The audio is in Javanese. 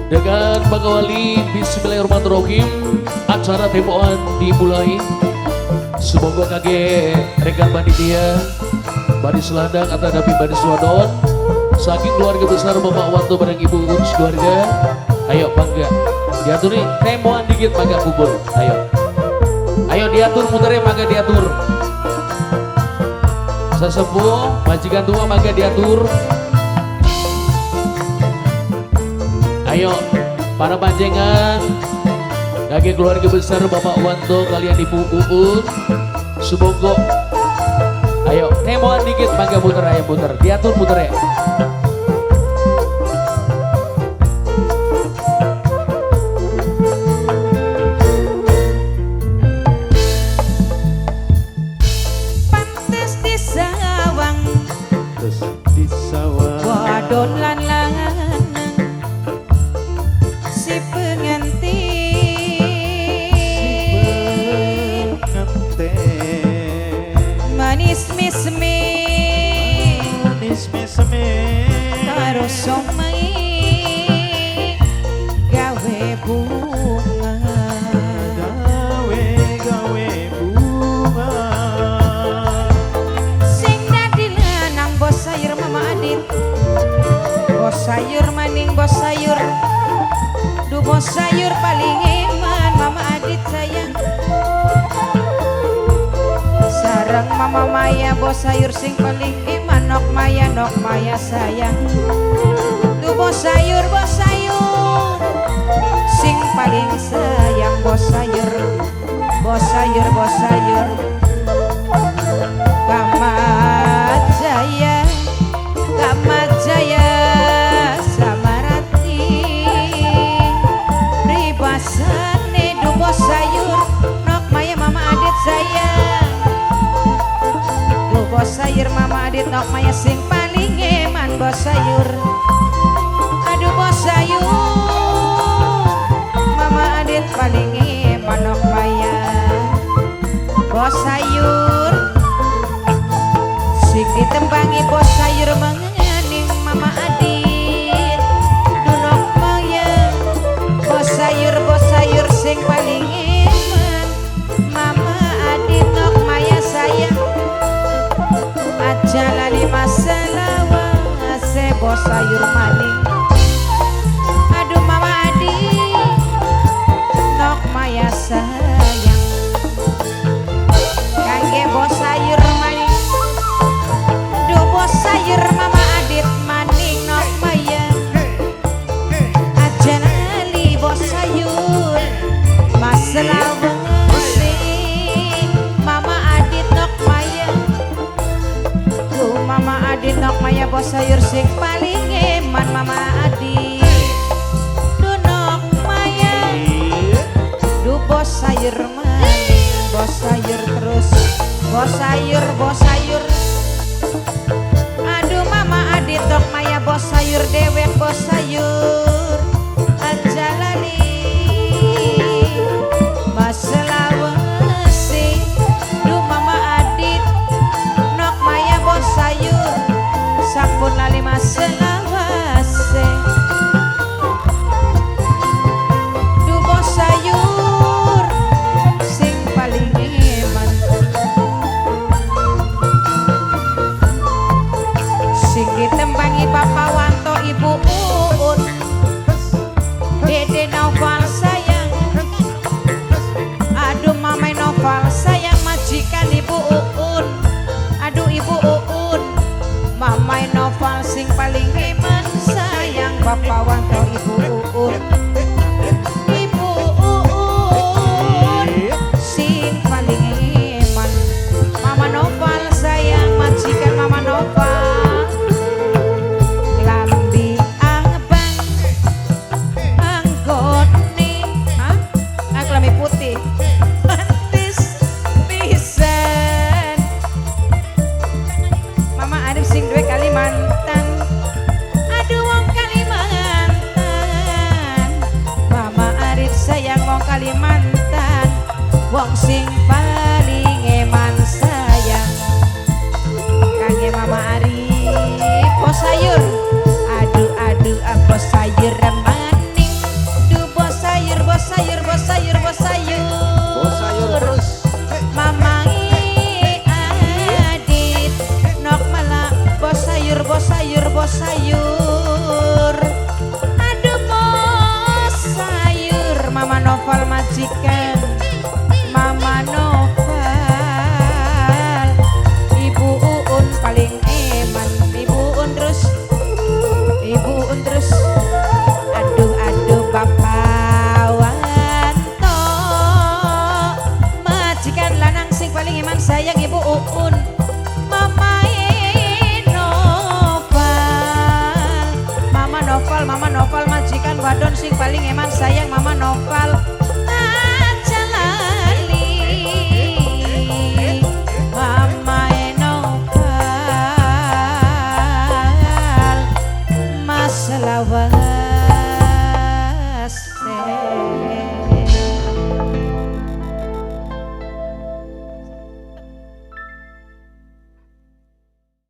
Dengan mengawali bismillahirrahmanirrahim, acara tempoan dimulai. Semoga kage rekan panitia baris landang atau dapi baris wadon, saking keluarga besar Bapak Wanto bareng Ibu urus keluarga. Ayo bangga diatur nih, tempoan dikit mangga kubur. Ayo, ayo diatur muternya mangga diatur. Sesepuh majikan tua mangga diatur. Ayo para panjenengan kage keluarga besar Bapak Wanto kalian Ibu Uun Subongko. Ayo tempoan dikit mangga muter, ayo muter diatur muter ya. Pantes di sawang, terus di sawang, wadon lan lanang si pengantin, si pengantin manis mismi, manis mismi, karo somai gawe bunga, gawe gawe bunga. Sing dadi lanang bos sayur Mama Adit, bos sayur maning bos sayur, du bos sayur paling eman Mama Adit sayang. Sareng Mama Maya bos sayur sing paling eman nok Maya sayang. Du bos sayur sing paling sayang bos sayur, bos sayur, bos sayur. Kamajaya, Kamajaya Samarati, pribasane du bos sayur nok Maya Mama Adit sayang. Du bos sayur Mama Adit nok Maya sing paling eman bos sayur. Aduh bos sayur Mama Adit paling eman nok Maya. Bos sayur sing ditembangi bos sayur mengening Mama Adit dunok Maya. Bos sayur sing paling eman Mama Adit nok Maya sayang. Aja lali maselawase bos sayur maning. Aduh Mama Adit nok Maya sayang. Kangge bos sayur maning, duh bos sayur Mama Adit maning nok Maya. Aja lali bos sayur maselawase Mama Adit nok Maya. Duh Mama Adit nok Maya bos sayur sing paling eman Mama Adit. Duh nok Maya, duh bos sayur maning, bos sayur terus, bos sayur, bos sayur. Aduh Mama Adit nok Maya bos sayur dewek bos sayur. Aja lali maselawase, duh Mama Adit nok Maya bos sayur, sampun lali maselawase. Duh bos sayur sing paling eman, sing ditembangi Bapak Wanto Ibu Uun, Dede Noval sayang. Aduh Mama Noval sayang majikan Ibu Uun. Aduh Ibu Uun, Mama Noval sing paling eman sayang Bapak Wanto Ibu Uun. Ibu Uun sing paling eman, Mama Noval sayang majikan Mama Noval. Lambi abang anggone, hah? Ah, klambi putih. Pantes pisan. Mama Arif sing duwe Kalimantan. Aduh wong Kalimantan. Mama Arif sayang wong Kalimantan, wong sing paling eman sayang. Kangge Mama Arif bos sayur. Aduh aduh bos sayur maning. Sayur. Aduh bos sayur, Mama Noval majikan, Mama Noval. Ibu Uun paling eman, Ibu Uun terus, Ibu Uun terus. Aduh aduh Bapak Wanto, majikan lanang sing paling eman sayang Ibu Uun, Mama Noval, Mama Noval, Mama Noval majikan wadon sing paling eman sayang Mama Noval.